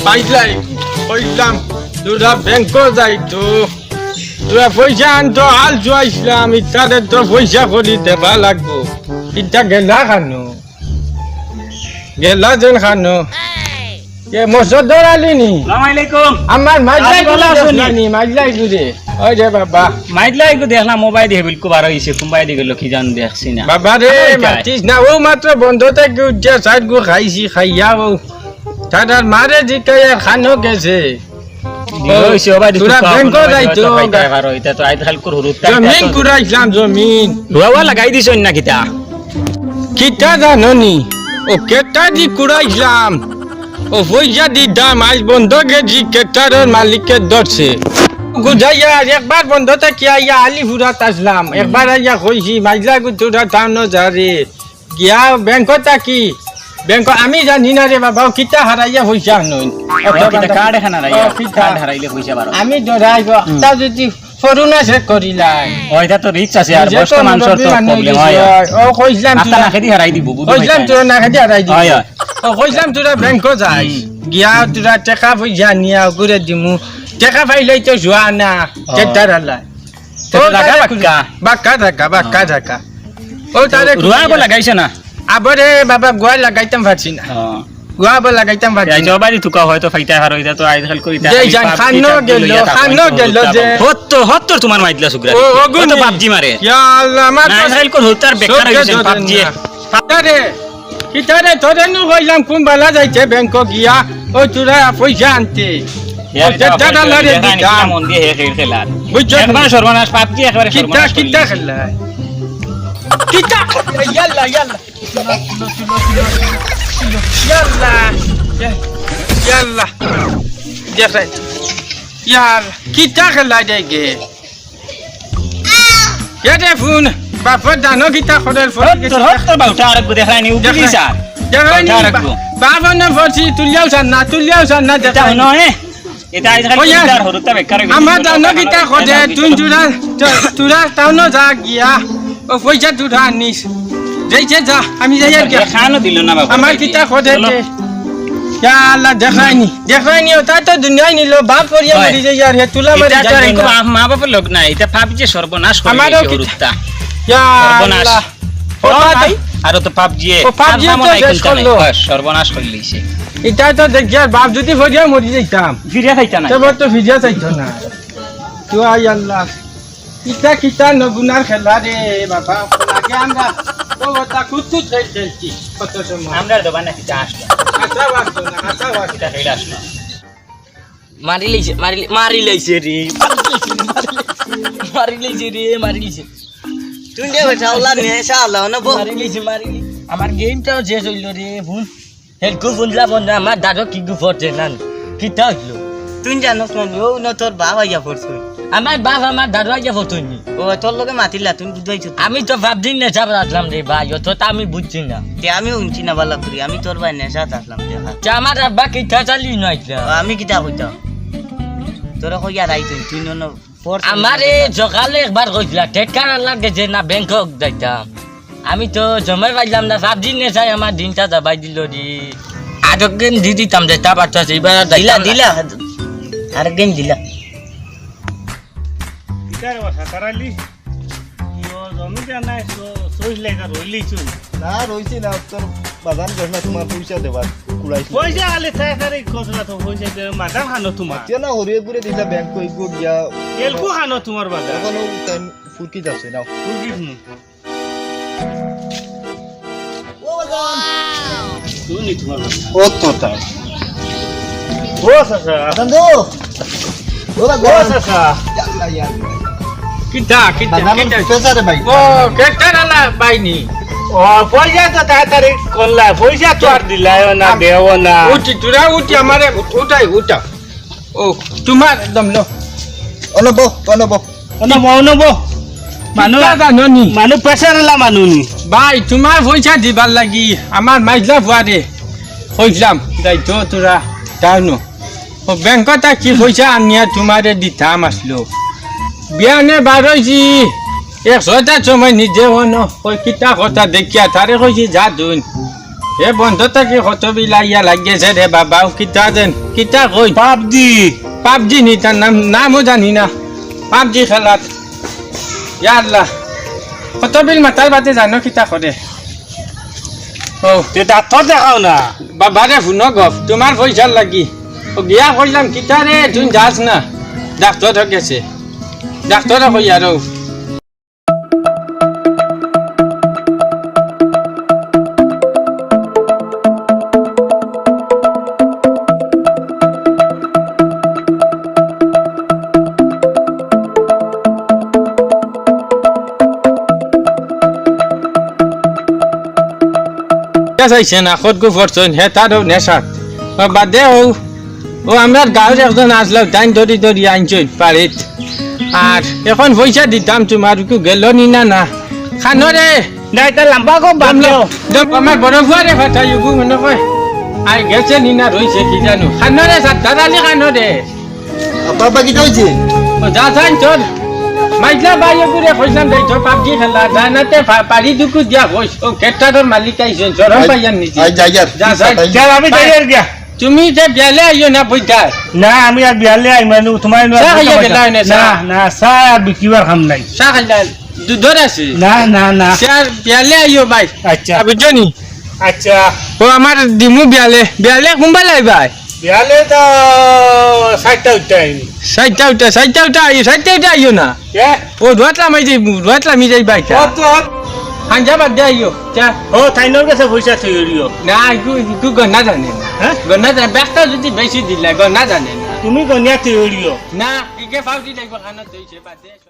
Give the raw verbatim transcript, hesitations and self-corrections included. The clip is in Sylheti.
পাইলাই, কইলাম, তোরা ব্যাংকো যাইতো, তোরা পয়সা আনতো, হাল জুয়াইছিলাম, ইতারে তো পয়সা করি দেবা লাগবো। ইতা গেলা কানো? গেলা যেন কানো? এ মসজিদ দৌড়ালি নি? সালাম আলাইকুম। আমার মাইলাই আলাইকুম গুরে আসসালাম। দেখলানি, মাইলাই গুরে। ওই রে বাবা। মাইলাই গু দেখলাম, মোবাইল দিয়ে বিলকু বার হইছে, কুম্বাই দিয়ে গেল কি জান দেখছি না। বাবা রে, ওই যায়। মাতিস না, ও মাত্র বন্ধ থেকে উঠিয়া সাইড গু খাইছি, খাইয়া ও। তার মারে জিকাই আর খানো গেছে। দিও হইছে, ও ভাই, তোরা তুকা ব্যাংকো কোনো যাইতো, হয়তো পাইতে পারো, এটা তো আইজ কাল করে হুরুত জমিন তাই তো। কুড়াইছিলাম, জমিন। রুয়া লাগাই দিছ না কিতা? কিতা জানো নি? ও কেটা দি কুড়াইছিলাম। ও পয়সা দিতাম, আইজ বন্ধ গেছি, কেটারর মালিকে ধরছে। গুজাইয়া একবার বন্ধ থাকি আইয়া আলি ফুরাত আসলাম। একবার আইয়া কইছি, মাইজলা গুতুরা টাউনো যারে। গিয়া ব্যাংকো থাকি, ব্যাংকো আমি জানি না রে বাবা, ও কিতা হারাইয়া পয়সা আনইন। ও, কিতা কার্ড এখান হারাইয়া? ও, কিতা? কার্ড হারাইলে পয়সা বারো। আমি ধরাইব, হুম। তা যদি করোনা চেক করিলাই। ও, এটা তো রিস্ক আছে, আর নিজে বয়স্ক তো মানুষের তো মুরব্বি মানুষ প্রবলেম হয়। হয়। ও, কইছিলাম মাথা তোরা, নাকেদি হারাই দিব, বুঝো কইছিলাম ভাই। তোরা নাকেদি হারাই দিব। হয়, হয়। ও, কইছিলাম তোরা ব্যাংকো যাইস। হুম। গিয়া তোরা টেকা পয়সা নিয়া ঘুরে দিমু। টেকা পাইলেই তো জুয়া না, ও। টেকদার আলাই। তো ও, লাগা তারে বাক্কা। বাক্কা থাকা, বাক্কা হ্যাঁ। থাকা। ও, তারে রুয়া খুঁজিয়া। বলা গাইছে না? আবরে বাবা, গুয়া লাগাইতাম পারছি না। হ্যাঁ। গুয়া বলা লাগাইতাম পারছি না। এই জবারি তুকা হয়তো ফাইতা হার হইতা তো আইজ কাল করি যে আমি জান পাবজি খানো টাবজি গেল, লইয়া থাকো, খানো আমি তো গেল হুরুতা যে। বাবু। হত্তর, হত্তর তোমার মাইদলা সুগ্রা ও, দেখি। অগুনি। হয়তো পাবজি মারে। ইয়া আল্লাহ, আমার না, তো আইজ কাল করি হুরুতার বেকার চোখে হইছে, ধরে পাবজি। না। আরে, কিতারে তোরে নু কইলাম কোন বালা যাইতে ব্যাংকো গিয়া, ও তোরা পয়সা আনতে। ইয়ার ও এটা যেটা পয়সা ডলারে দিলে না, দিতাম। কিনা মন দিয়ে হে খেল খেলার। বুঝছো একবারে নি? সর্বনাশ, পাবজি একবারে কিতা, সর্বনাশ কিতা করলি। খেললা? কিতা? ইয়াল্লা, ইয়াল্লা। ইয়াল্লা। ইয়াল্লা। দেখ রে। ইয়াল্লা। কিতা খেললা দেখি। এ দে ফোন, বাপর জানো কিতা করের ফোন হত, তোর হত, তোর বাউটা আরেক গু দেখায়নি, উঠে দেখায়। দিস আর। দেখায়নি, বাউটা আরেক গু। বাপ অন্য ফোন তুলিয়াও সার না, তুলিয়াও সার না, এটা দেখায়নি। নয়, এটা আইজ কাল ওই কিতার হরুতা বেকার হয়ে গেছে। আমার জানো কিতা করে, তুই তোরা, তোরা টাউনো যা গিয়া, ও পয়সা তোরা আনিস। যাইছে যা, আমি যাই আর কি। এখানো দিল না বাবা। আমার কিতা করে চলো। দে। ইয়া আল্লাহ, দেখায়নি, দেখায়নি, ওটা তো দুনিয়ায় নিল, বাপ করিয়া হয়। মরি যাই আর হে তুলা মারি এটা তো আর যাইতো এরকম না। মা বাপর লোক নাই, এটা পাবজি সর্বনাশ করে আমারও দিছে কিতা? হরুতা। ইয়া সর্বনাশ। আল্লাহ। ও ও ভাই, ভাই। আরো তো পাবজি এ। ও পাবজি আর তো নামও নাই শেষ কোনটা নাই। করলো। বাস, সর্বনাশ করে দিছে। এটা তো দেখি আর বাপ যদি করিয়া মরি যাইতাম। ফিরিয়া খাইতা না। তবে তো ফিরিয়া চাইতো না। তো আই আল্লাহ। ইতা কিতা নগুনার খেলা রে বাবা, লাগে আমরা ও ওটা কুতকুত খেল খেলছি কত সময়। আমরা দোকানে কিতা আসলো? আশা বাঁচতো না, আশা বাঁচতো। কিতা খেল আসলো? মারি লাইছে, মারি লাই-, মারি লাইছে রে, মারি লাইছে রে, মারি লাইছে। তুই দে বেটা, ওলা নেশা আলা, না বো? মারি লাইছে, মারি লাইছে। আমার গেমটাও শেষ হইল রে, ভুল। হেলকু বুনলা বন্ধ, আমার দাদু কি গু ফটে না? কিতা হইলো? তুই জানোস না নি? ও না তোর বাপ আইয়া পড়ছে। আমার বাপ, আমার দাদু আইয়া পড়ছে নি? ও তোর লগে মাতিলা, তুই বুঝাইছো তো? আমি তো ভাব দিন নেশা আসলাম রে ভাই, অত তো আমি বুঝছি না। তে আমি শুনছি না বালা করি, আমি তোর ভাই নেশাত আসলাম দেখা। তে আমার আব্বা কিতা চালি নাইছিলা? ও, আমি কিতা কইতাম? তোরা কইয়া রাইত তুই, তুই নন পড় আমারে সকালে একবার কইছিলা, টেটকার আল্লাহর গেছে না ব্যাংকক যাইতাম। আমি তো সময় পাইলাম না, সাত দিন নেশায় আমার দিনটা যাবাই দিল রে। আরো গেম দি দিতাম যে তা বাচ্চা আছে, এবার আর দিলা, যাইতাম না। দিলা। আরো গেম দিলা। কিতারে বাসা তারালি? ইয়ো, জমি যা নাই, সো-, সইস লেগা রইলি চুন। না, রইছি না, তোর বাজান গেছ না, তোমার পয়সা দেবার, কুড়াইছি না। পয়সা আলে তাড়াতাড়ি খোঁজ না তো, পয়সা দে, মাথা খানো তোমার। আচ্ছা না, হরিয়ে ঘুরে দিলা ব্যাংক কই গো গিয়া। এলকু খানো তোমার বাজার। এখনো টাইম ফুরকি যাচ্ছে, নাও। ফুরকি হুম। ও বাজান। তুমি তোমার বাজার। ও তো তাই। ও চাচা। বাজান গো। ও বাজান। ও চাচা। ইয়াল্লা, ইয়াল্লা। কিতা, কিতা, বাজান কিতা? পয়সা রে ভাই। ও, কেটা না, না, বাইনি। ও, পয়সা তো তাড়াতাড়ি করলা, পয়সা তো আর দিলাইও না, আম-, দেও না। উঠি, তোরা উঠি, আমারে উঠ-, উঠাই, উঠা। ও, তোমার একদম লো। অনব, অনব। অনব, অনব। মানু-, কিতা জানো নি? মানু প্রেশার এলা মানু নি। ভাই, তোমার পয়সা দিবার লাগি, আমার মাইজলা ফুয়ারে কইছিলাম, যাইতো তোরা টাউনো। ও ব্যাংকো থাকি পয়সা আনিয়া তোমারে দিতাম আসলো। বিয়ানে বারইছি, এক ছয়টার সময় নিজে অনো, ওই কিতা কথা দেখিয়া তারে কইছি, "যা দুন।" এ বন্দর থাকি কত বিল আইয়া লাগছে রে বাবা, কিতা যেন, কিতা কই? পাবজি। পাবজি নি তার নাম, নামও জানি না। পাবজি খেলাত। ইয়া আল্লাহ। কত বিল মাতার বাদে জানো কিতা করে? ও। তে ডাক্তর দেখাও না। বাবারে হুনো গফ, তুমার পয়সার লাগি। ও গিয়া কইলাম, "কিতা রে, তুই যাস না?" ডাক্তর গেছে। ডাক্তরে কই আরো। চাইছে না, খোদ গু ফরছইন, হে তারও নেশাত। ও বাদে ও, ও আমরার গাঁওর একজন আসলো, তাইন ধরি ধরি আনছইন বাড়িত। আর এখন পয়সা দিতাম তুমার, কেউ গেল নি না, না। খানো রে। না, এটা লম্বা গো, বাদ দেও। দেখ, আমার বড় ফুয়ারে ফাটাই, ওগু মনে কয়। আর গেছে নি না রইছে কি জানো। খানো রে, সাত্তার আলী খানো রে। আব্বা, আব্বা, কিতা অইছে? ও, যা যাইন তোর। মাইজলা ভাই ওগুরে কইলাম রে, তোর পাবজি খেলা, যা না তে পা-, পাড়ি দুকু দিয়া কইস। ও, খেতটার মালিক আইছইন, শরম আই, পাইয়ার নিচে। আই, যাই আর। যা, যা। যাই। চল, আমি যাই আর গিয়া। তুমি যে বিয়ালে আইও না, বুঝতায়? না, আমি আর বিয়ালে আইমু না, তুমার চা খাইয়া গেলা অইনে, চা? না, না, চা আর বিকিবার কাম নাই। চা খাইলা, দুধর আছে? না, না, না। চা আর বিয়ালে আইও ভাই। আচ্ছা। বুঝছো নি? আচ্ছা। ও আমার দিমু বিয়ালে, বিয়ালে কুনবালা আইবায়? বিয়ালে তো চাইরটা উঠতে আইনি। চাইরটা উঠতে, চাইরটা উঠতে আইও, চাইরটা উঠতে আইও না। কে? ও রুয়াত লামাই যাইমু, রুয়াত লামি যাইবায় তা। ও তো। হাঞ্জা বাদ দে আইও, চা। ও, তাইনর গেছে পয়সা থইও। না, ইগু, ইগু গনা জানে না। হ্যাঁ? গনা জানে, ব্যাগটা যদি বেশি দিলা, গনা জানে না। তুমি গনিয়া থইও। না, ইগে ফাউজি লাগবো, খানা থইছে, বাদ দে।